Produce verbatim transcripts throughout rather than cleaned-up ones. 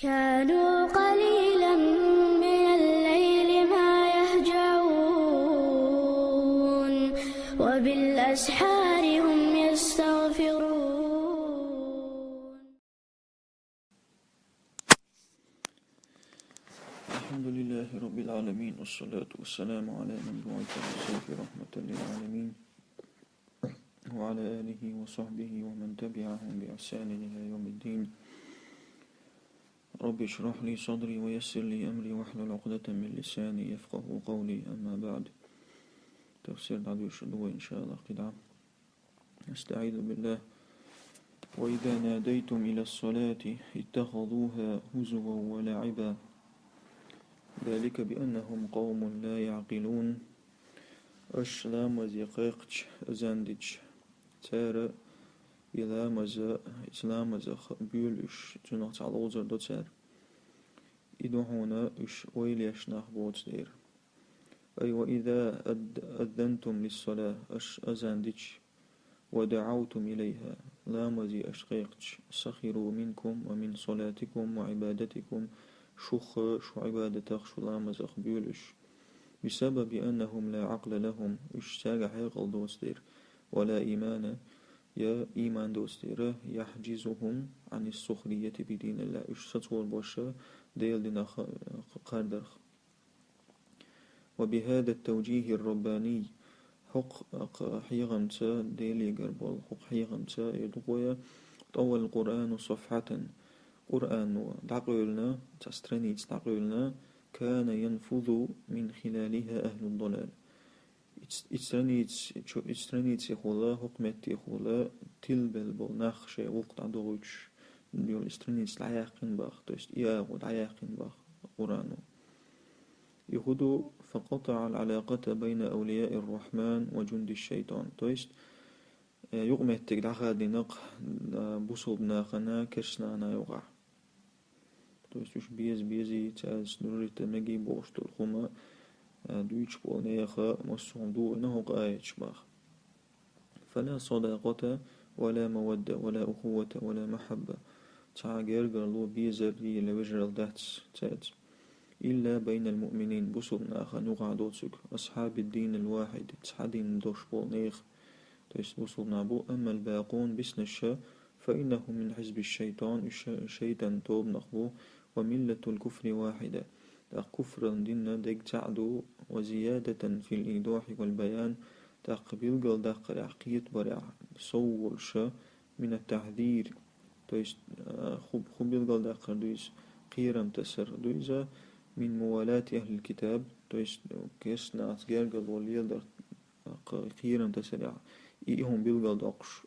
كانوا قليلا من الليل ما يهجعون، وبالأسحار هم يستغفرون. الحمد لله رب العالمين، والصلاة والسلام على من بعث بالسيف رحمة للعالمين، وعلى آله وصحبه ومن تبعهم بإحسان إلى يوم الدين. رب اشرح لي صدري ويسر لي أمري واحلل عقدة من لساني يفقه قولي. أما بعد. تفسير دعوة شدوة إن شاء الله قدعة. أستعيذ بالله. وإذا ناديتم إلى الصلاة اتخذوها هزوا ولعبا. ذلك بأنهم قوم لا يعقلون. Аша ламазе кхайкхача, азан дича, цара и ламаза, и ламазах буьйлу уьш, цунах цхьа ловзар до цара. И ду хьуна уьш ойла еш нах боцу дера. أي وإذا أد-، أذنتم للصلاة, аша азан дича, ودعوتم إليها, ламазе аша кхайкхача, سخروا منكم ومن صلاتكم وعبادتكم, шух, шу Ӏибадатах, шу ламазах буьйлу уьш. بسبب أنهم لا عقل لهم, уьш цаьрга хьекъал доцу дера, ولا إيمان, я иман доцу дера, يحجزهم عن السخرية بدين الله, уьш сацор баша Делан динах кхардарх. وبهذا التوجيه الرباني, хӀокху хьехамца, Делегара болу хӀокху хьехамца, и дукъо я, طوى القرآن صفحة, Къуръано дӀакъевлина, цхьа страница дӀакъевлина, كان ينفذ من خلالها أهل الضلال. И ц-, и страница, чу-, и страницехула, хӀокху меттехула, тилбелла болу нах шайн гӀуллакх дӀадохуьйтуш йолу и страница дӀаяьккхина баха, то есть и агӀо дӀаяьккхина баха Къуръано. И хӀун ду, فقطع العلاقة بين أولياء الرحمن وجند الشيطان. То есть, э, юкъаметтиг дӀахадийнакх, э, бусалба нахана керстанана юкъахь. То есть уьш беза-безий, цаьрца дружить мегий бохуш долу хӀума, э, дуьйцуш болу нехан массо а хӀума дуьйна хӀокху аяташ баха. فلا صداقة ولا مودة ولا أخوة ولا محبة. Цхьа гергарло, безарий, я вежаралла дац цаьрца. إلا بين المؤمنين, бусалба нахана юкъахь доцург, أصحاب الدين الواحد, цхьа дин долуш болу нехан, то есть бусалба нах бу, أما الباقون, биснарш, فإنهم من حزب الشيطان, уьш шайтан тобанах бу, وملة الكفر واحدة, тӀаккха куфран дин дерг цхьаъ ду, وزيادة في الإيضاح والبيان, тӀаккха билгалдаккхарехь, кхетабарехь сов волуш, من التحذير, то есть, э, хӀу-, хӀун билгалдаккхар ду иза, кхерам тасар ду иза, من موالاة أهل الكتاب, то есть, э, керстанашца гергарло леладар, э, кхерам тасарехь, и, и хӀума билгалдоккхуш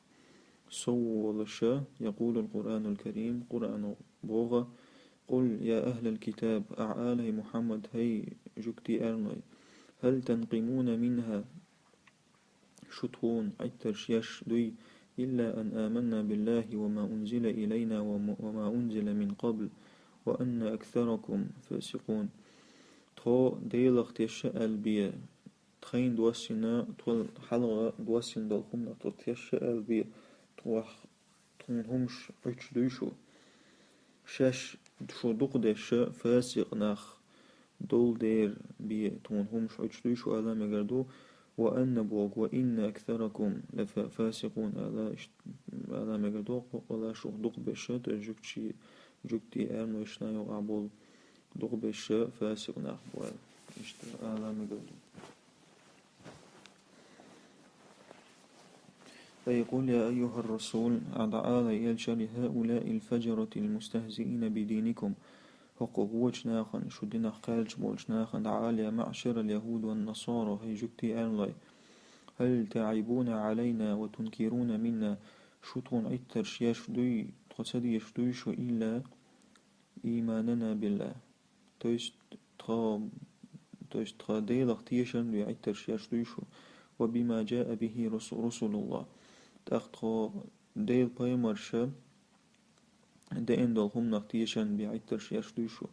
сов волуш, يقول القرآن الكريم, Къуръано боху: قل يا أهل الكتاب, ахь ала, хӀай Мухьаммад, хӀай жуьгтий аьрной, هل تنقمون منا, шу тхуна Ӏиттарш еш дуй, إلا أن آمنا بالله وما أنزل إلينا وما، وما أنزل من قبل، وأن أكثركم فاسقون. Тхо Делах тешаш аьлла бен, тхайна доссийна, тхо хьалха доссийна долу хӀуманах тхо тешаш аьлла бен, тхох тхуна хӀумаш Ӏуьттуш дуй шу? Шаьш шу дукхадеш фасикъ нах долу дера бен тхуна хӀумаш Ӏуьттуш дуй шу ала мегар ду, وأن, боху, وإن أكثركم لفا، فاسقون ала, иштта ала мегар ду, къа-, къала шух дукхаберш, то есть жуьгтий, жуьгтий аьрнойшна юкъахь болу дукхаберш фасикъ нах бу аьлла. Иштта ала мегар ду. أي قل يا أيها الرسول, ахь дӀаала, элча, لهؤلاء الفجرة المستهزئين بدينكم, хӀокху гӀочу нахана, шу динах кхаьллачу болчу нахана дӀаала, يا معشر اليهود والنصارى, хӀай жуьгтий аьрной, هل تعيبون علينا وتنكرون منا, шу тхуна Ӏиттарш еш дуй, тхо ца дезаш дуй шу, إلا إيماننا بالله. То есть тхо, то есть тхо Делах тешан бен Ӏиттарш еш дуй шу, وبما جاء به رس، رسل الله. ТӀаккха тхо Делан пайхамарша деана долу хӀуманах тешан бен Ӏиттарш еш дуй шу.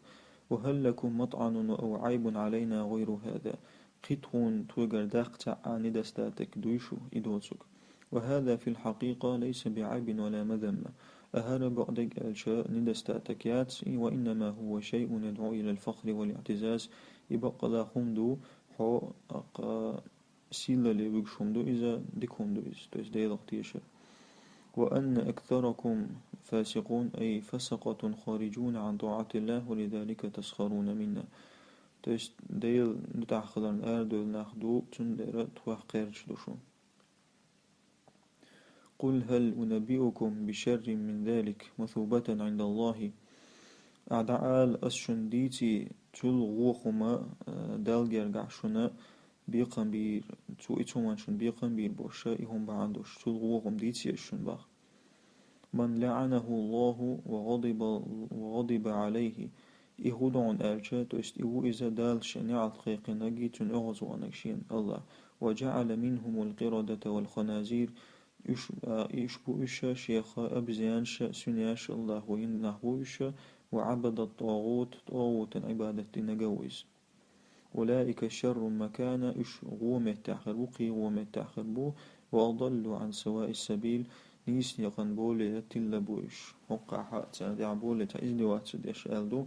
وهل لكم مطعن أو عيب علينا غير هذا. Кхин тхуна тхоьгара даккха цхьа а недостаток дуй шу, и доцург. وهذا في الحقيقة ليس بعيب ولا مذمة. أهر بعدك ألشا ندستاتك ياتس، وإنما هو شيء يدعو إلى الفخر والاعتزاز. И бакъала хӀума ду, хьо, акъ-, сийлале вуьгуш хӀума ду иза, дика хӀума ду иза, то есть Делах тешар. وأن أكثركم فاسقون، أي فسقة خارجون عن طاعة الله، ولذلك تسخرون منا. То есть Дела мутӀахӀ хиларна арадевлла нах ду, цундела тхох кхерчаш ду шу. قل هل أنبئكم بشر من ذلك مثوبة عند الله؟ Ахь дӀаала, ас шуна дийций цул вон хӀума, а, Далла гергахь шуна бекхам бийр, цу и цу хӀуманна шуна бекхам бийр боша, и хӀума бахьана долуш, цул вон хӀума дийций ас шуна боху. من لعنه الله وغضب، وغضب عليه. И хӀун ду хьуна аьлча, то есть и ву иза Дала шен неӀалт кхайкхинарг, цунна оьгӀазвахнарг шена АллахӀ. وجعل منهم القردة والخنازير. Уьш, а, уьш бу уьш шех обезьянаш, свиньяш АллахӀа йина нах бу уьш, وعبد الطاغوت، тӀагӀутан Ӏибадат динарг а ву иза. أولئك شر مكانا، уьш вон меттехь хир бу, кхин вон меттехь хир бу, وأضل عن سواء السبيل، нийса некъан боле тилла бу уьш. ХӀокхахь царна тӀехь боле цхьа издеваться деш аьлла ду,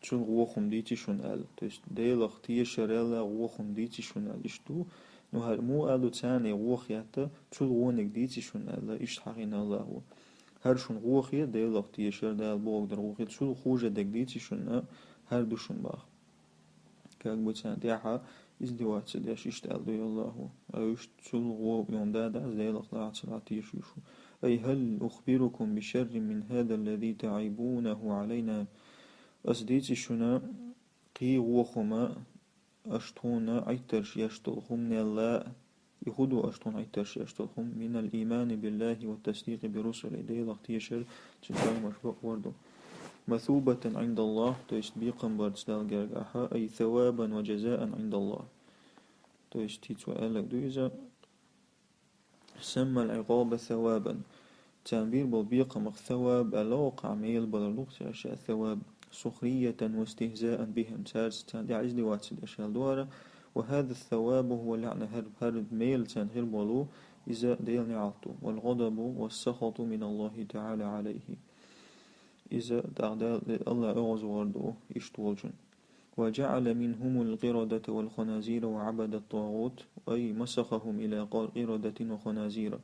цул вон хӀума дийций шуна аьлла. То есть Делах тешарал вон хӀума дийций шуна аьлла, иштта ду. Ну, хӀара муха аьлла ду царна вон хетта, цул вониг дийций шуна аьлла, иштта хьахийна АллахӀа. ХӀара шуна вон хета Делах тешар, Дала бохург дар вон хета, цул хуже дерг дийций шуна, хӀара ду шуна боху. Как бы царна тӀехь издеваться деш иштта аьлла ду АллахӀа. А уьш цул вон йолу да дац, Делах лаьцна ца дӀатеша уьш. أي هل أخبركم بشر من هذا الذي تعيبونه علينا؟ Ас дийций шуна кхин вон хӀума, аша тхуна Ӏиттарш еш долу хӀуманал а, и хӀун ду аша тхуна Ӏиттарш еш долу хӀума, من الإيمان بالله والتصديق برسله، Делах тешар, цуьнан пайхамарш бакъвар ду. مثوبة عند الله، то есть бекхам барца Далла гергахь, أي ثوابا وجزاء عند الله. То есть хӀинца вай аьлларг ду иза, سمى العقاب ثوابا. Царна бийр болу бекхамах саваб аьлла, оккхахь мел балар ду-кх цара ша саваб. سخرية واستهزاء بهم. Цаьрца царна тӀехь издеваться деш аьлла ду хӀара. وهذا الثواب هو اللعنة. ХӀара, хӀара мел царна хир болу, иза Делан неӀалт ду. والغضب والسخط من الله تعالى عليه. Иза тӀаккха Дала, АллахӀ оьгӀазвахар ду иштта волчун. وجعل منهم القردة والخنازير وعبد الطاغوت، أي مسخهم إلى ق-، قردة وخنازير.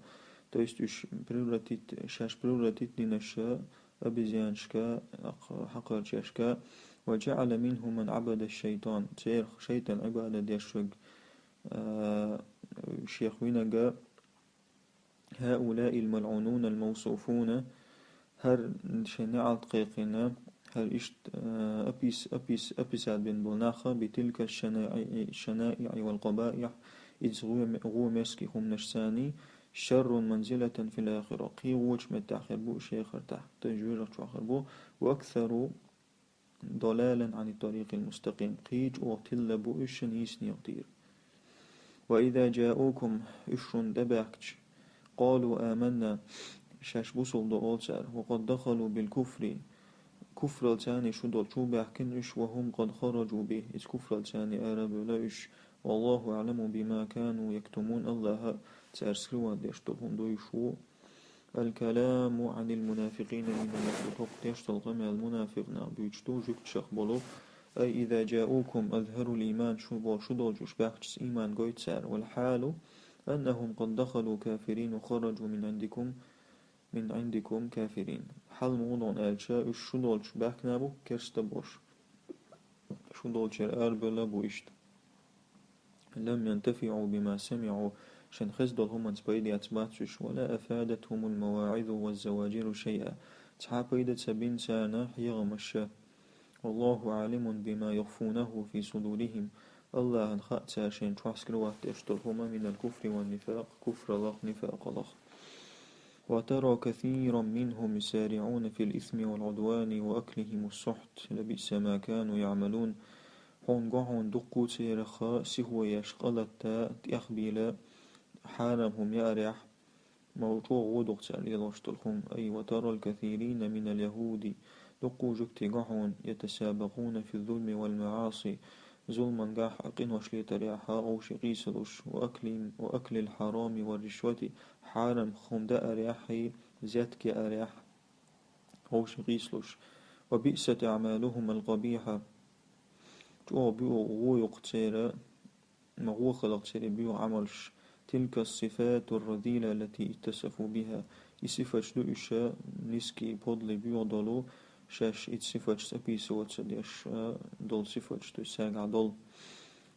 То есть уьш превратить, шаьш превратить дина ша обезьянашка, хьакхарчашка. وجعل منهم من عبد الشيطان. Церах шайтан Ӏибадат деш верг, а, шех винарг, هؤلاء الملعونون الموصوفون، хӀара шен неӀалт кхайкхина, хӀара иштта, а, опис-, опис-, описать бина болу нах, بتلك الشنائع، الشنائع والقبائح، иза гӀо-, гӀо-мерзкий хӀуманаш царний, شر منزلة في الآخرة، кхин вочу меттехь хир бу уьш эхартахь, то есть жоьжахати чохь хир бу, وأكثر ضلالا عن الطريق المستقيم. Кхин чӀогӀа тилла бу уьш нийса некъа тӀера. وإذا جاءوكم، уьш шуна тӀебаьхкича, قالوا آمنا، шаьш бусалба ду олу цара, وقد دخلوا بالكفر، куфралла царний шу долчу баьхкина уьш, وهم قد خرجوا به، иза куфралла царний ара а бевлла уьш, والله أعلم بما كانوا يكتمون، АллахӀ цара скрывать деш долу хӀума дуйш ву. الكلام عن المنافقين من اليهود. ХӀокху тӀехь долу къамел мунафикъ нах буьйцуш ду, жуьгташах болу. أي إذا جاءوكم أظهروا الإيمان، шу бо-, шу долчу уьш баьхча, иман гойту цара. والحال أنهم قد دخلوا كافرين وخرجوا من عندكم، من عندكم كافرين. Хьал муха ду аьлча, уьш шу долчу баьхкина бу керста болуш. Шу долчуьра ара бевлла бу иштта. لم ينتفعوا بما سمعوا، шайн хезна долу хӀуманца пайда эцна бац уьш, ولا أفادتهم المواعظ والزواجر شيئا، цхьа а пайда ца бина царна хьехамаш. والله عالم بما يخفونه في صدورهم، АллахӀан хаьа цара шайн чохь скрывать деш долу хӀума, من الكفر والنفاق، куфраллах, нифакъаллах. وترى كثيرا منهم يسارعون في الإثم والعدوان وأكلهم السحت، لبئس ما كانوا يعملون. Хьуна го хьуна дуккха церах сихо еш, къа латта, тӀехбийла, хьарам хӀума яарехь, ма чӀогӀа гӀо ду-кх цара лелош долу хӀума. أي وترى الكثيرين من اليهود، дуккха жуьгтий го хьуна, يتسابقون في الظلم والمعاصي، зулмангахь, къинош летарехь, вовшийн къийсалуш, وأكل، وأكل الحرام والرشوة، хьарам хӀума даарехь, зетка яарехь, ховши къийсалуш. وبئست أعمالهم القبيحة. ЧӀогӀа буьо гӀо юкъ церан, ма гӀо хиларх церан буьо Ӏамалш. تلك الصفات الرذيلة التي اتصفوا بها. И сифаташ ду уьш, низкий, подлый буьо долу, шаьш и сифаташца описываться деш, а, долу сифаташ, то есть цаьргахь долу.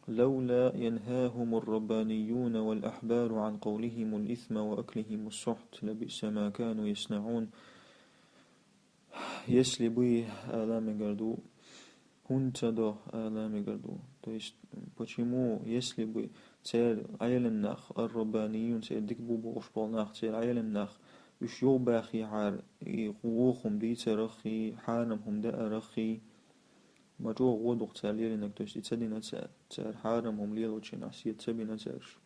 لولا ينهاهم الربانيون والأحبار عن قولهم الإثم وأكلهم السحت لبئس ما كانوا يصنعون. Если бы, ала мегар ду, хӀунда ца до, ала мегар ду. То есть, почему, если бы церан Ӏелам нах, ар-раббанийюн, церан дика бу бохуш болу нах, церан Ӏелам нах, уьш юхабаьххехьара, и вон хӀума дийцарах а, хьарам хӀума даарах а, ма чӀогӀа гӀо ду-кх цара лелийнарг, то есть и ца дина цара, цара хьарам хӀума лелочу хенахь сета ца бина цаьрша.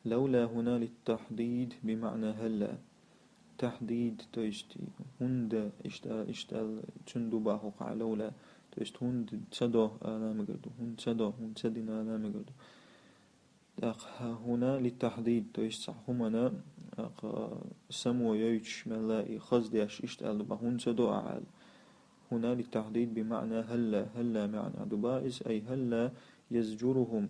لولا هنا للتحديد بمعنى هلا. Тахьдид, то есть хӀунда, иштта, иштта аьлла, цуьнан ду боху-кх лавла. То есть хӀунда ца до, ала мегар ду, хӀунда ца до, хӀунда ца дина, ала мегар ду. ТӀаккха хӀуна литтахьдид, то есть цхьа хӀуманна, тӀаккха само йойтуш мелла и хаза деш иштта аьлла ду боху, хӀунда ца до ахьа аьлла. هنا للتحديد بمعنى هلا, هلا маьӀна ду боху иза, أي هلا يزجرهم,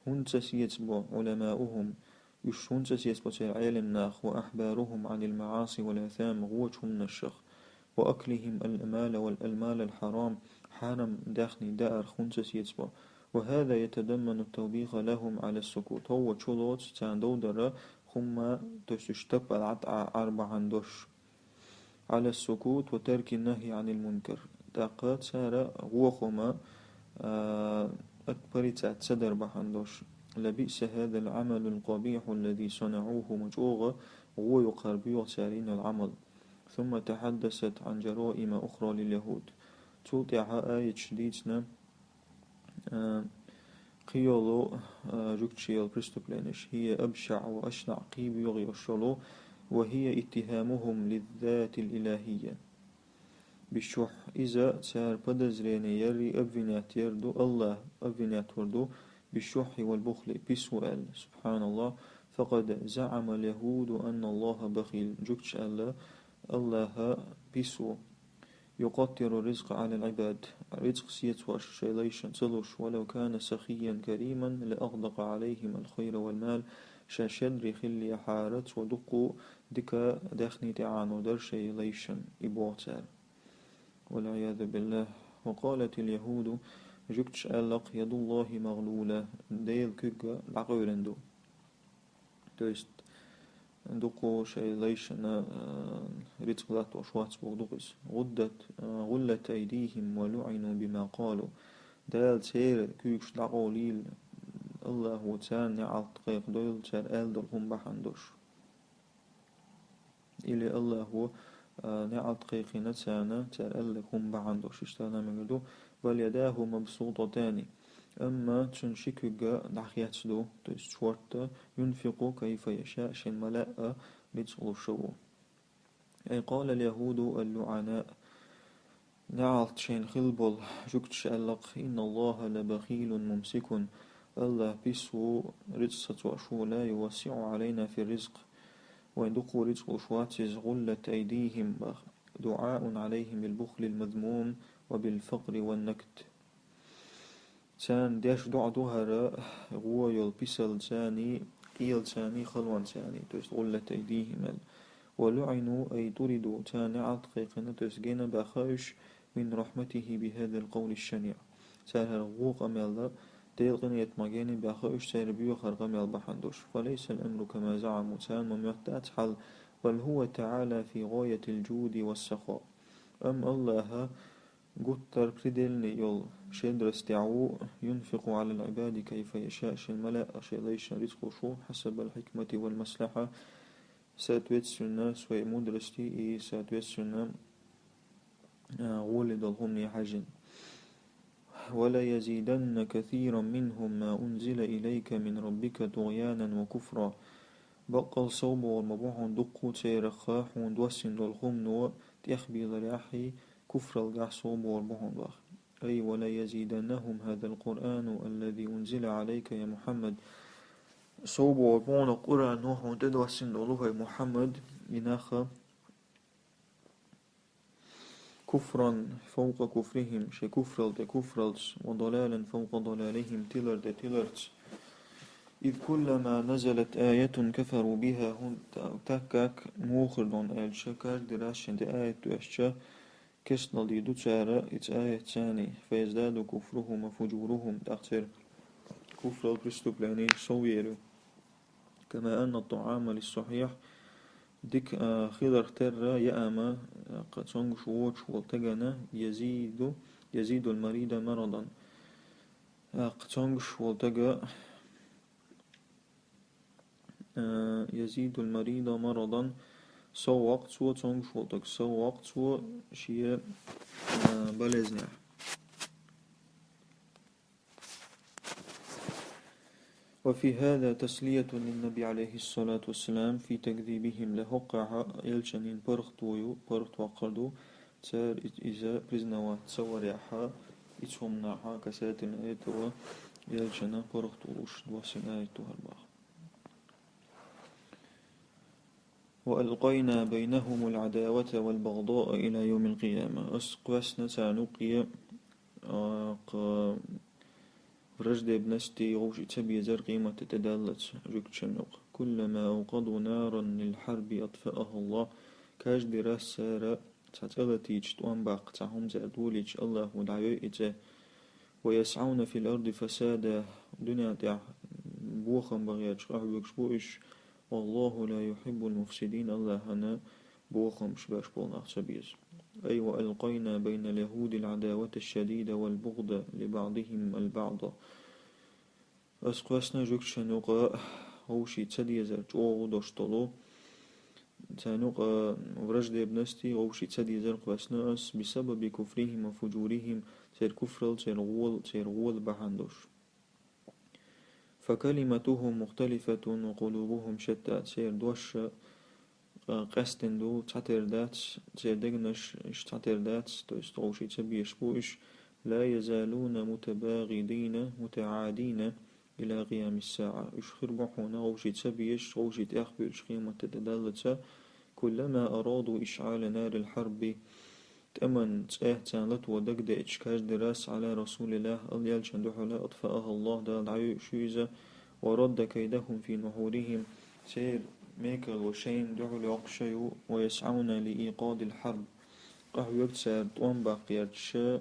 хӀунда ца сецабо, علماؤهم, уьш хӀунда ца сецабо церан Ӏелам нах, وأحبارهم عن المعاصي والآثام, гӀочу хӀуманашах, وأكلهم المال والأموال الحرام, хьарам даьхни даарах хӀунда ца сецабо. وهذا يتضمن التوبيخ لهم على السكوت. ХӀокхо чулоцу царна довдара хӀумма, то есть уьш таппа лаьтта Ӏар бахьана дош. على السكوت وترك النهي عن المنكر. ТӀаккха цара гӀо хӀума, а, порицать ца дар бахьана дош. لبئس هذا العمل القبيح الذي صنعوه, ма чӀогӀа гӀо ю-кх хӀара буьо цара йина йолу Ӏамал. ثم تحدثت عن جرائم أخرى لليهود. Цул тӀаьхьа аяташ дийцина, а, кхин йолу, а, жуьгташа йолу преступленеш, هي أبشع وأشنع, кхин боьха йолуш йолу, وهي اتهامهم للذات الإلهية. Бишохь иза цара подозрение яр и обвинять яр ду, АллахӀ обвинять вар ду, بالشح والبخل, пис ву аьлла. سبحان الله. فقد زعم اليهود أن الله بخيل. Жуьгташа аьлла, АллахӀ пис ву. يقتر الرزق على العباد. Рицкъ сецош шайн лайшна ца луш, ولو كان سخيا كريما لأغدق عليهم الخير والمال. Ша шадерг хиллехьара, цо дуккха дика даьхни тӀеӀано дара шайн лайшна, и боху цара. والعياذ بالله. وقالت اليهود, жуьгташа аьлла-кх, يد الله مغلولة, Делан куьг дӀакъевлина ду. То есть, дуккха шайн лайшна, а, рицкъ латтош вац боху ду-кх иза. غلت, а, غلت أيديهم ولعنوا بما قالوا. Дала церан куьйгаш дӀакъовлийла, АллахӀа царна неӀалт кхайкхадойла, цара аьлла долу хӀума бахьана дош. Или АллахӀа, а, неӀалт кхайкхийна царна, цара аьлла хӀума бахьана дош, иштта ала мегар ду. بل يداه مبسوطتان. Амма цуьнан ши куьг дӀахецна ду, то есть шортта, ينفق كيف يشاء, шен ма лаьа рицкъ луш ву. أي قال اليهود اللعناء. НеӀалт шайна хилла болу жуьгташа аьлла-кх: إن الله لبخيل ممسك. АллахӀ пис ву, рицкъ сацош ву, لا يوسع علينا في الرزق. Вайн дукха рицкъ луш вац иза, غلت أيديهم, боху. دعاء عليهم بالبخل المذموم وبالفقر والنكد. Царна деш доӀа ду хӀара гӀо йолу писалцаний, къелацаний, халонцаний, то есть غلت أيديهم аьлла. ولعنوا أي طردوا, царна неӀалт кхайкхина, то есть гена баьхна уьш, من رحمته بهذا القول الشنيع. Цара хӀара гӀо къамел дан, Делан къинхетамах гена баьхна уьш, церан боьхар къамел бахьана дош. فليس الأمر كما زعموا, царна ма моьтту дац хьал, بل هو تعالى في غاية الجود والسخاء. Амма АллахӀ гуттар предельный йолу щедростехь ву, ينفق على العباد كيف يشاء, шен ма лаьа шен лайшна рицкъ луш ву, حسب الحكمة والمصلحة, соответственно своей мудрости и соответственно, а, гӀоле долу хӀумане хьаьжжина. وليزيدن كثيرا منهم ما أنزل إليك من ربك طغيانا وكفرا. Баккъал сов богӀур ма бу хьуна дуккха церах хьуна доссийна долу хӀумано тӀехбийларехь а, куфралгахь сов богӀур бу хьуна боху. أي وليزيدنهم هذا القرآن الذي أنزل عليك يا محمد. Сов богӀур бу хьуна Къуръано хьуна тӀедоссийна долу, хӀай Мухьаммад, и нах كفرا فوق كفرهم, шоай куфрал тӀе куфралц, وضلالا فوق ضلالهم, тилар тӀе тиларц. إذ كلما نزلت آية كفروا بها, хӀун-, та-, так как муха хир дон аьлча, каждый раз шоай тӀе аят доьшча, кестнал дийр ду цара, ица аят царна, فيزداد كفرهم وفجورهم, тӀаккха церан куфрал, преступлени сов ер ю. كما أن الطعام للصحيح, дика, а, хиларх терра яа хӀама, а, кхы цомгаш воацаш волча тагана يزيد, يزيد المريض مرضا. А, кхы цомгаш волча тага, а, يزيد المريض مرضا, сов воаккх цо, цомгаш волча тага сов воаккх цо ший, а, болезнех. وفي هذا تسلية للنبي عليه الصلاة والسلام في تكذيبهم له, хӀокхахьа элчанна паргӀато ю, паргӀатваккхар ду, цар и-, иза признавать ца варехьа, ица хӀуманахьа, касательно этого, элчанна паргӀато луш доссийна аят ду хӀара баха. وألقينا بينهم العداوة والبغضاء إلى يوم القيامة. Ас кхоьссина царна юкъе, а, кхы враждебность, вовшийн цабезар къематди тӀадаллалца жугташна юкъе. كلما أوقدوا نارا للحرب أطفأها الله. Каждый раз цара цхьа цӀа латийча, тӀом баккха цхьа хӀума цара долийча, АллахӀа дӀайой и цӀи. ويسعون في الأرض فسادا, дунен тӀа бохам бан гӀерташ къахьоьгуш бу уж, والله لا يحب المفسدين, АллахӀа бохамаш беш бола нах ца беза. أي وألقينا بين اليهود العداوة الشديدة والبغض لبعضهم البعض. Ас кхоьссина жугташна юкъе вовшийн цадезар чӀоагӀа дош долу, царна юкъе враждебность, вовшийн цадезар кхоьссина ас, بسبب كفرهم وفجورهم, церан куфрал, церан гӀола, церан гӀола бахьана долуш. فكلمتهم مختلفة وقلوبهم شتى. Церан дош, а, къаьстина ду, цхьатера дац, церан дегнаш иштта цхьатера дац, то есть вовшийн ца безаш бу уж, لا يزالون متباغضين متعادين إلى قيام الساعة. Уж хир бу хьуна вовшийн ца безаш, вовшийн тӀехбуьйлуш къематди тӀадаллалца, كلما أرادوا إشعال نار الحرب, тӀеман цӀе царна лато дагадеъча, каждый раз على رسول الله, АллахӀан элчанна дуьхьал, أطفأها الله, Дала дӀайой уьш иза, ورد كيدهم في نحورهم, церан мекарло шайна дуьхьал йоккхуш ю, ويسعون لإيقاد الحرب, къахьоьгу цара тӀом баккха гӀерташ,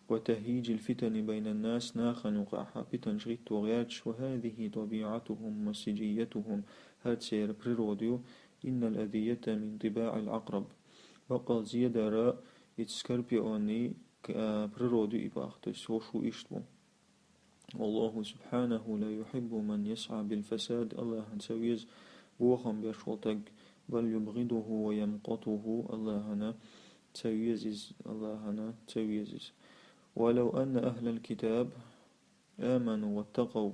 وتهييج الفتن بين الناس, нахана юкъахьа питанаш хӀитто гӀерташ, وهذه طبيعتهم وسجيتهم, хӀара церан природа ю, إن الأذية من طباع العقرب. Баккъал зедар ица скорпионий, а, природа ю и баха, то есть хӀорш ву иштта ву. والله سبحانه لا يحب من يسعى بالفساد, АллахӀа ца веза бохам беш волу таг, بل يبغضه ويمقته, АллахӀа ца веза иза, АллахӀа ца веза иза. ولو أن أهل الكتاب آمنوا واتقوا.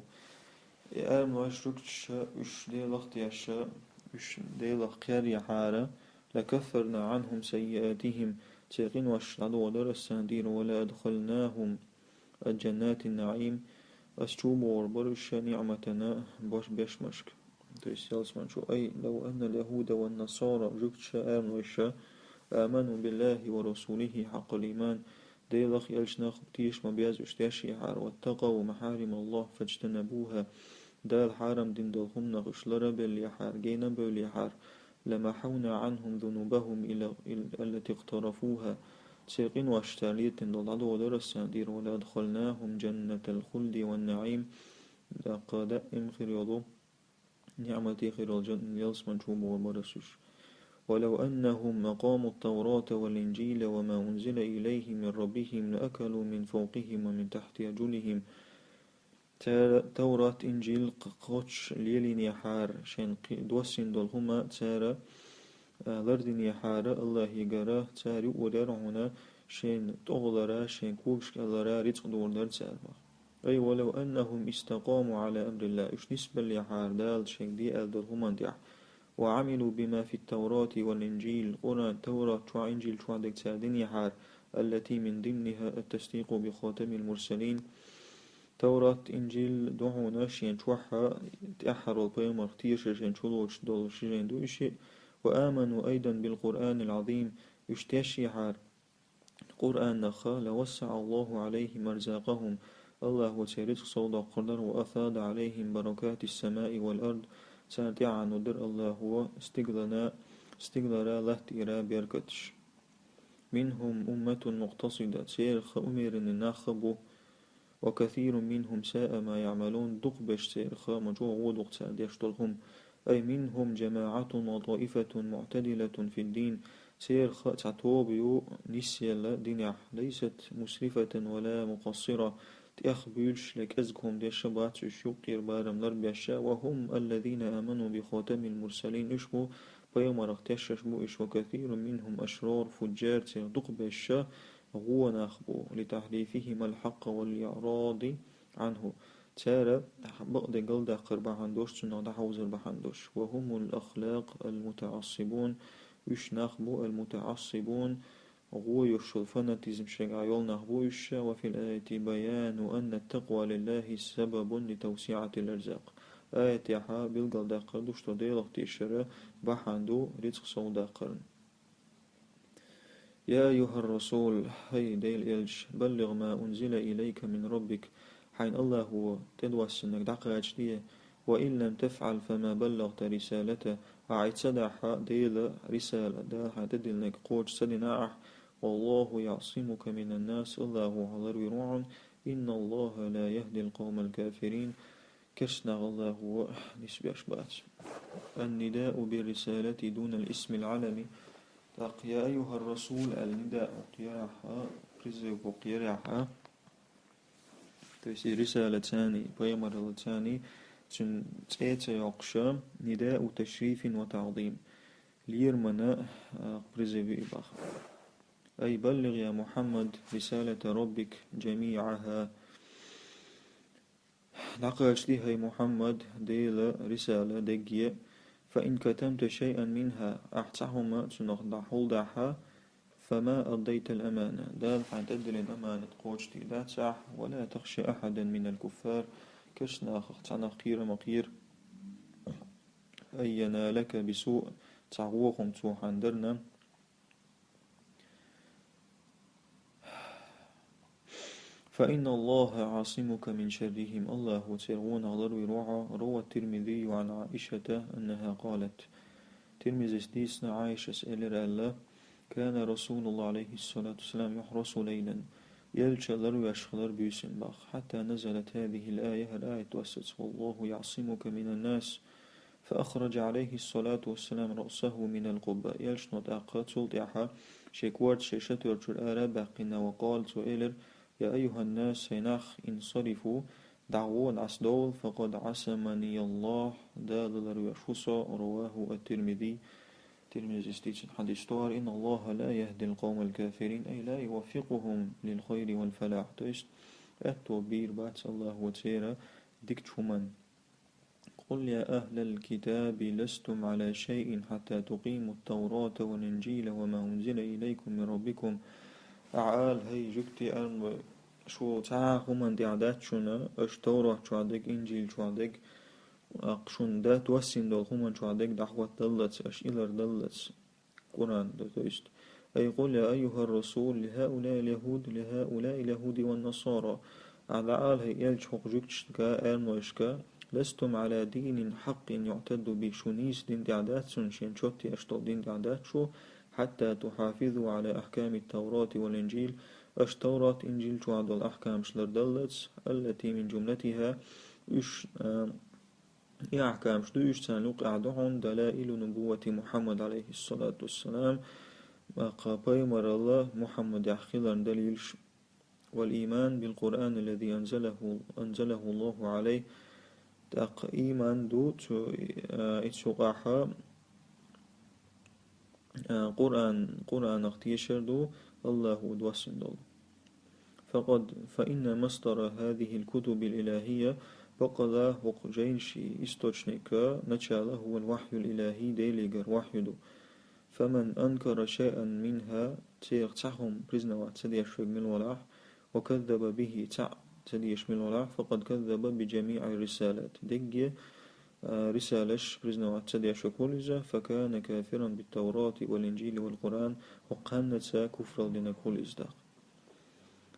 И Ӏеламнаш, жугташа, уьш Делах тешаш, уьш Делах кхеръяхьара, لكفرنا عنهم سيئاتهم, церан къинош дӀадохур дара ас царна дийр, ولأدخلناهم جنات النعيم, ас чу бохур бара уьш ниӀматана бош-, бешмашка. То есть ялсмани чу, أي لو أن اليهود والنصارى, жугташа, Ӏеламнаша, آمنوا بالله ورسوله حق الإيمان, Делах, элчанах тешаш ма беззара уьш тешъяхьара, واتقوا محارم الله فاجتنبوها, Дала хьарам дина долу хӀуманах уьш ларбеллехьара, гена бевллехьара, لمحونا عنهم ذنوبهم إلى، إل-، التي اقترفوها, церан къинош цара летийна долу дӀадохур дара ас царна дийр, ولأدخلناهم جنات الخلد والنعيم, даккха даим хир йолу ниӀматий хир йолу жан-, ялсмани чу бохур бара ас уьш. ولو أنهم أقاموا التوراة والإنجيل وما أنزل إليهم من ربهم لأكلوا من فوقهم ومن تحت أرجلهم. Цара Таврат, Инжил кх-, кхоччуш лелийнехьара, шайна кхи-, доссийна долу хӀума цара, а, лардинехьара АллахӀигара, цара юур яра хьуна шайна тӀехулара, шайн когаш кӀелара рицкъ дохур дара цара боху. أي ولو أنهم استقاموا على أمر الله, уьш нисбеллехьара Дала шайга де аьлла долу хӀуманна тӀехь. وعملوا بما في التوراة والإنجيل, Къуръан, Таврат чохь, Инжил чохь дерг цара динехьара, التي من ضمنها التصديق بخاتم المرسلين. Таврат, Инжил ду хьуна шен чохь тӀаьххьара волу пайхамарх тешар шен чулоцуш долу ши жайна ду уьш. وآمنوا أيضا بالقرآن العظيم, уьш тешъяхьара Къуръанах, لوسع الله عليهم أرزاقهم, Аллахӏо церан рицкъ совдоаккхар дара, وأفاض عليهم بركات السماء والأرض, царна тӏехьа нудар Аллахӏо стигалана, стигалара, латтара беркаташ. منهم أمة مقتصدة, церах умеренный нах бу, وكثير منهم ساء ما يعملون, дукхагӏберш церах ма чӏоагӏа гӏо ду-кх цар деш долу хӏума. أي منهم جماعة وطائفة معتدلة في الدين, церах цхьа тоба ю нисъелла динехь, ليست مسرفة ولا مقصرة, тӏех буьйлуш я кӏезиг хӏума деш а бац уьш, юккъера барам ларбеш а, وهم الذين آمنوا بخاتم المرسلين, уьш бу пайхамарах тешаш бу уьш, وكثير منهم أشرار فجار, церан дукхагӏберш гӏо нах бу, لتحريفهم الحق والإعراض عنه, цара бакъдерг галдаккхар бахьана долуш, цунах дӏахьовзар бахьана долуш. وهم الأخلاق المتعصبون, уьш нах бу, المتعصبون, гӏо йолуш йолу, фанатизм шайгахь йолу нах бу уьш. وفي الآية بيان أن التقوى لله سبب لتوسعة الأرزاق. Аятехь билгалдаккхар ду, что Делах тешар бахьана ду рицкъ совдаккхарна. يا أيها الرسول, хӏай Делан элча, بلغ ما أنزل إليك من ربك, хьайна Аллахӏо тӏедоссинарг дӏакхачаде, وإن لم تفعل فما بلغت رسالته, ахьа и ца дахь, Делан рисала, Дала хьайна тӏедиллинарг кхочуш ца дина ахьа, والله يعصمك من الناس, Аллахӏо хьо ларвийр ву хьуна, إن الله لا يهدي القوم الكافرين, керстанах Аллахӏо нисбеш бац. النداء بالرسالة دون الاسم العلمي. ТӀаккха يا أيها الرسول аьлла нидаъ бу кхерахь, призыв бу кхерахь, то есть и рисалацани, пайхамараллацани, цуьнан цӀе ца йоккхуш, نداء تشريف وتعظيم. Лермана, а, призыв ю и боху. أي بلغ يا محمد رسالة ربك جميعها. ДӀакхачаде, хӀай Мухьаммад, Делан рисала дерриге а. فإن كتمت شيئا منها, ахь цхьа хӀума цунах дӀахьулдахь, فما أديت الأمانة, Дала хьайна тӀедиллина аманат кхочушдийр дац ахь, ولا تخش أحدا من الكفار, керстанахах цхьаннах кхера ма кхера, أن ينالك بسوء, цхьа вон хӀума цо хьайна дарна. فإن الله عاصمك من شرهم, Аллахо церан вонах ларвийр ву хьо. روى الترمذي عن عائشة أنها قالت, Тирмизис дийцина, Ӏайшас элира аьлла: كان رسول الله عليه الصلاة والسلام يحرس ليلا, элча ларвеш хилар буьйсанна боху, حتى نزلت هذه الآية, хӀара аят доссаца: والله يعصمك من الناس, فأخرج عليه الصلاة والسلام رأسه من القبة. Элчано тӀаккха цул тӀаьхьа шен корта шен шатор чуьра ара а баьккхина, وقال, цо элира: يا أيها الناس, хӀай нах, انصرفوا, дӀагӀо, дӀасадовла, فقد عصمني الله, Дала ларвеш ву со. رواه الترمذي, Тирмизис дийцина хьадис ду хӀара. إن الله لا يهدي القوم الكافرين, أي لا يوفقهم للخير والفلاح. То есть, аьтто бийр бац Аллахо церан дикачу хӀуманна. قل يا أهل الكتاب لستم على شيء حتى تقيموا التوراة والإنجيل وما أنزل إليكم من ربكم. Ахьа ала, хӀай жуьгтий, аьлла, шу цхьа а хӀуманна тӀехь дац шуна, аша Таврат чохь дерг, Инжил чохь дерг, а, шуна дац доссийна долу хӀуманна чохь дерг дӀахӀоттадаллалц, аша и лардаллалц. Къуръан ду, то есть. أي قل يا أيها الرسول لهؤلاء اليهود، لهؤلاء اليهود والنصارى. Ахьа дӀаала, хӀай элча, хӀокху жуьгташка, аьрнойшка: لستم على دين حق يعتد به, шу нийса дин тӀехь дац, цунна шен чот еш долу дин тӀехь дац шу, حتى تحافظوا على أحكام التوراة والإنجيل, аша Таврат, Инжил чохь долу ахькамаш лардаллалц, التي من جملتها, уьш, а, И ахькамаш ду, уьш царна юккъехь ду хьуна دلائل نبوة محمد عليه الصلاة والسلام, тӀаккха пайхамаралла Мухьаммадехь хиларна далилаш. والإيمان بالقرآن الذي أنزله، أنزله الله عليه. ТӀаккха ийман ду цу, а, и цу юкъахь, а, Къуръан, Къуръанах тешар ду, Аллахо доссина долу. فقد، فإن مصدر هذه الكتب الإلهية, баккъалла хӀокху жайнашийн источник, начало, هو الوحي الإلهي, Делигара вахью ду. فمن أنكر شيئا منها, цех цхьа хӀума признавать ца деш верг мила велахь, وكذب به, цхьаъ ца деш мила велахь, فقد كذب بجميع الرسالات. Дерриге а, рисалаш признавать ца деш верг хуьлу иза, فكان كافرا بالتوراة والإنجيل والقرآن, хӀокханнаца куфралла динарг хуьлу иза тӀаккха.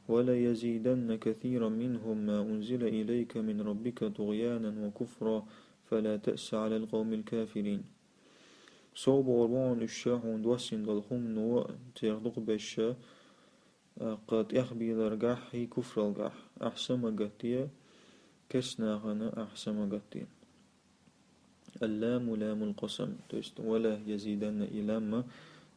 وليزيدن كثيرا منهم ما أنزل إليك من ربك طغيانا وكفرا فلا تأس على القوم الكافرين. Сов бохур бу хьуна уьш хьуна доссийна долу хӀумано церан дукхабезаш, тӀаккха тӀехбийларгахь а, куфралгахь а. Ахь са ма гатде, керста нахана ахь са ма гатде. اللام لام القسم, то есть ولا يزيدن, и лам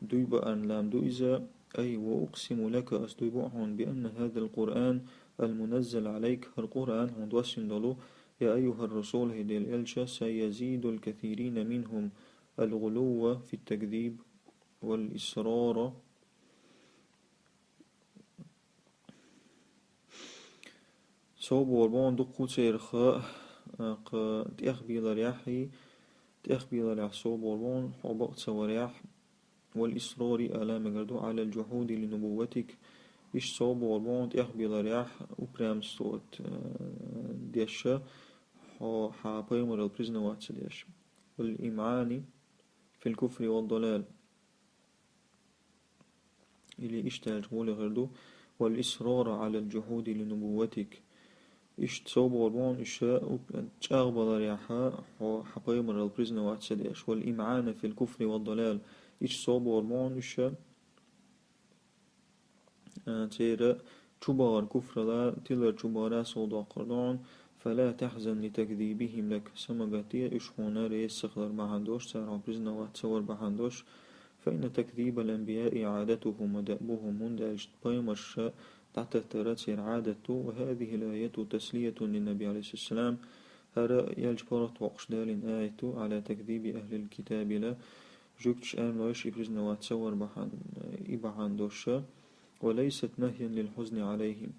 дуй баан лам ду иза, أي وأقسم لك, ас дуй бу хьуна, بأن هذا القرآن المنزل عليك, хӀара Къуръан хьуна доссийна долу, يا أيها الرسول, хӀай Делан элча, سيزيد الكثيرين منهم الغلو في التكذيب والإصرار. Сов бохур бу хьуна дуккха церах, тӀехбийларехь а, тӀехбийларехь сов бохур бу хьуна, хьо бакъ ца варехь, والإصرار, а лам мегар ду, على الجحود لنبوتك. Иштта сов бохур бу хьуна тӀехбийларехь, упрямствовать деш, хьо хьан пайхамаралла признавать ца деш. والإمعان في الكفر والضلال. Или иштта аьлча гӀоле хир ду: والإصرار على الجحود لنبوتك. Иштта сов бохур бу хьуна уьш, чӀагӀбаларехь хьо хьан пайхамаралла признавать ца деш. والإمعان في الكفر والضلال. Иштта сов бохур бу хьуна уьш, церан чубахар, куфрала, тилар чубахара сов доккхур ду хьуна. فلا تحزن لتكذيبهم لك. Са ма гатде, уьш хьуна реза ца хилар бахьана долуш, цара хьо признавать ца вар бахьана долуш. فإن تكذيب الأنبياء عادتهم ودأبهم, хӀунда аьлча пайхамарш дӀататтар церан Ӏадат ду. وهذه الآية تسلية للنبي عليه الصلاة والسلام. ХӀара элча паргӀатвоккхуш далийна аят ду, على تكذيب أهل الكتاب له, жуьгташа, эрмалойша и признавать ца вар бахьана, и бахьана долуш. وليست نهيا للحزن عليهم.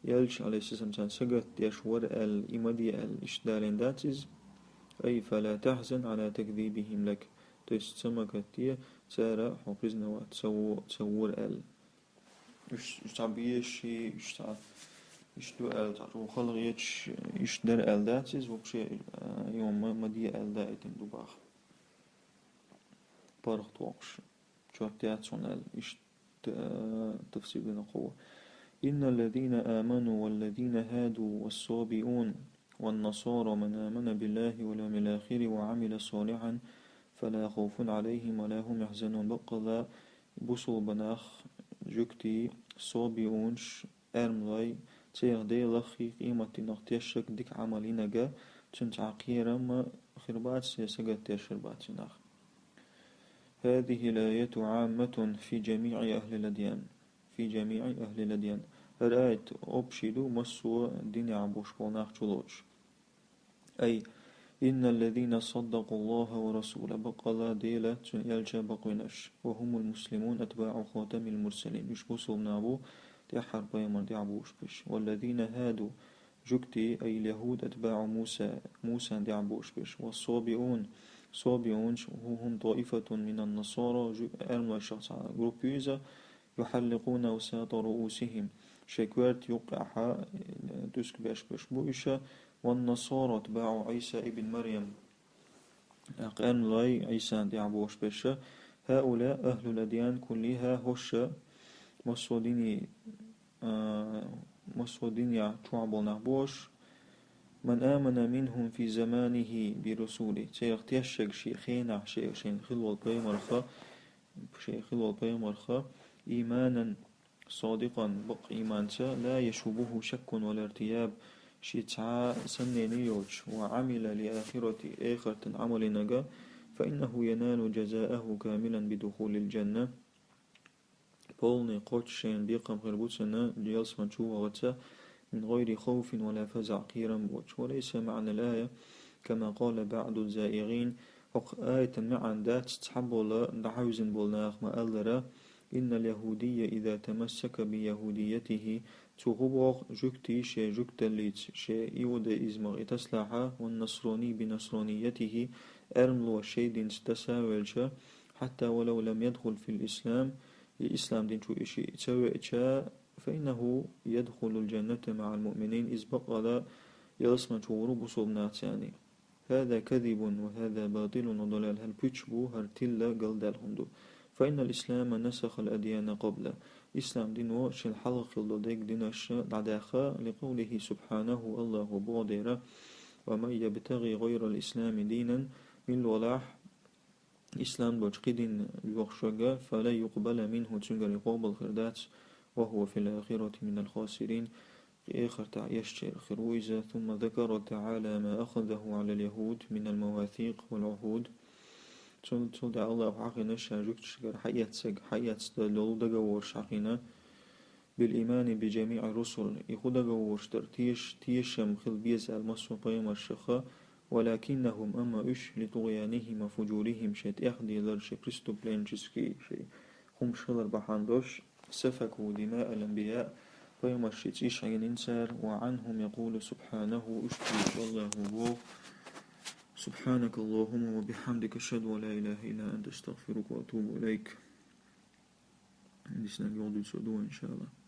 Элча, عليه الصلاة والسلام, царна сагатдеш вар аьлла, и ма де аьлла, иштта далийна дац иза. أي فلا تحزن على تكذيبهم لك. То есть, са ма гатде, цара хьо признавать ца во-, ца вора аьлла. Уьш, уьш цхьа безаш, уьш цхьа, уьш ду аьлла, цхьа чӀогӀа хала гӀерташ, уьш дара аьлла дац иза, вообще, а, и ма, ма де аьлла даийтина ду боху. ПаргӀатвоккхуш чот яц хьуна аьлла, иштта, а, тафсир дина кхо. إن الذين آمنوا والذين هادوا والصابئون والنصارى من آمن بالله واليوم الآخر وعمل صالحا فلا خوف عليهم ولا هم يحزنون. Баккъалла бусулба нах, жуьгтий, собиунаш, эрмалой, церан Делах а, къематдийнах а тешнарг, дика Ӏамал йинарг, цуьнца кхерам хир бац, я сагатдеш хир бац и нах. هذه الآية عامة في جميع أهل الأديان. في جميع أهل الأديان. ХӀара аят общий ду, массо а динехь болуш болу нах чулоцуш. أي إن الذين صدقوا الله ورسوله, баккъалла Дела, цуьнан элча бакъвинарш, وهم المسلمون أتباع خاتم المرسلين, уьш бусулба нах бу, тӀаьххьара пайхамар тӀехь бохуш берш. والذين هادوا, жуьгтий, أي اليهود أتباع موسى, Мусан тӀехь бохуш берш. والصابئون, собиунаш, هم طائفة من النصارى, жу-, эрмалойшах цхьа группа ю иза, يحلقون أوساط رؤوسهم, шайн коьрта юккъехь, э, тӀуьска беш берш бу уьш. والنصارى أتباع عيسى ابن مريم, эрмалой, Ӏийсан тӀехь бохуш берш. هؤلاء أهل الأديان كلها, хӀорш массо а диний, а, массо а динехь чохь болу нах бу уьш. من آمن منهم في زمانه برسوله, церах тешнарг шен хенахь, шен, шен хилла волу пайхамарх, шен хилла волу пайхамарх, إيمانا صادقا, бакъ ийманца, لا يشوبه شك ولا ارتياب, шен цхьа а сомнени йоцуш, وعمل لآخرته, эхартан Ӏамал йинарг, فإنه ينال جزاءه كاملا بدخول الجنة. Полный, кхоччуш шена бекхам хир бу цунна ялсамани чу вахарца, من غير خوف ولا فزع, кхерам боцуш. وليس معنى الآية كما قال بعض الزائغين, хӀокху аятан маьӀна дац цхьаболу дӀахьаьвзина болу наха ма-аллара: إن اليهودي إذا تمسك بيهوديته, цо хӀун боху, жуьгтий шен жуьгталлица, шен иудаизмах и тасалахь, والنصراني بنصرانيته, эрмало шен динца таса а велча, حتى ولو لم يدخل في الإسلام, и ислам дин чу и шиъ ца веача, فإنه يدخل الجنة مع المؤمنين, иза баккъала ялсамани чу гӀур ву бусулба нацани. هذا كذب وهذا باطل وضلال, хӀара пуьч бу, хӀара тилла галдаьлла хӀума ду. فإن الإسلام نسخ الأديان قبله, ислам дино шел хьалха хилла долу дерриг динаш дӀадаьхна, لقوله سبحانه, Аллахо боху дера: ومن يبتغ غير الإسلام دينا, милла валахь ислам долчу кхин дин йохуш верг, فلن يقبل منه, цуьнгара и къобал хир дац, وهو في الآخرة من الخاسرين, эхартахь эшначарах хир ву иза. ثم ذكر تعالى ما أخذه على اليهود من المواثيق والعهود. Цул, цул тӀаьхьа Аллахо хьахийна ша жуьгташкара хьаэцнарг, хьаэцна долу договорш хьахийна, بالإيمان بجميع الرسل, и хӀун договорш дара, теш-, тешам хила беза аьлла массо а пайхамаршах, ولكنهم, амма уьш, لطغيانهم وفجورهم, шайн тӀехдалар, шайн преступленческий, шайн хӀумаш хилар бахьана долуш, سفكوا دماء الأنبياء, пайхамаршийн цӀийш хьаийна цара, وعنهم يقول سبحانه, уьш дуьйцуш Аллахо боху: سبحانك اللهم وبحمدك، أشهد أن لا إله إلا أنت، أستغفرك وأتوب إليك. Дисна юха дуьйцур ду вай, иншаАллахӀ.